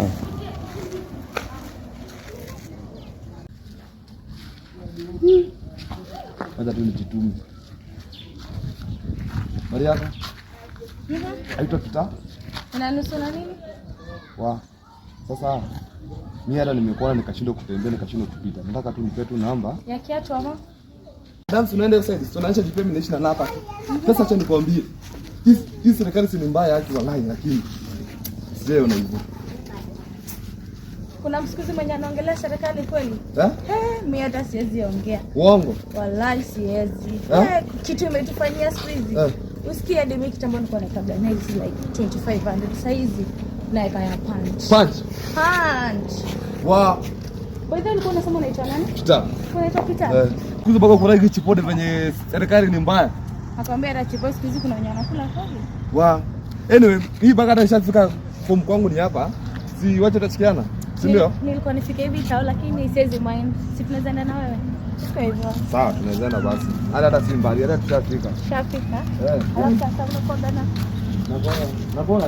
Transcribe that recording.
Haya. Wacha tu nijitume. Mariana. Aitwa kita? Una nusu na nini? Wa. Sasa mimi hata nimekuona nikashindwa kutembea, nikashindwa kupita. Nataka tu nipe tu namba. Ya kiatu ama? Dance unaenda hiyo side, tunaanza jipe mimi naishi na hapa. Sasa acha nikwambie. Hii serikali si ni mbaya yake wallahi, lakini sijaona hivyo. Kuna msikuzi mwenye anaongelea serikali kweli? Eh? He, mimi hata siwezi ongea. Uongo. Wallahi siwezi. Eh? Eh, kitu imetufanyia siku hizi. Eh. Usikie hadi mimi kitambo nilikuwa naeka na hizi like 2500 sasa hizi naeka ya punch. Punch. Punch. Wa By the way, ulikuwa unasema unaitwa nani? kita. Unaitwa Peter? Eh. Kuzo baba kuna hiki chipode venye serikali ni mbaya. Akwambia hata chipo siku hizi kuna wenye wanakula kweli. Wa. Anyway, hii baka hata ishafika form kwangu ni hapa. Si wacha tutashikiana. Si ndio? Nilikuwa nifike hivi tao lakini siwezi mind. Si tunaweza enda na wewe? Siko hivyo. Sawa, tunaweza enda basi. Hata si mbali, hata tushafika. Shafika. Eh. Alafu sasa unakwenda na Nakuona. Nakuona.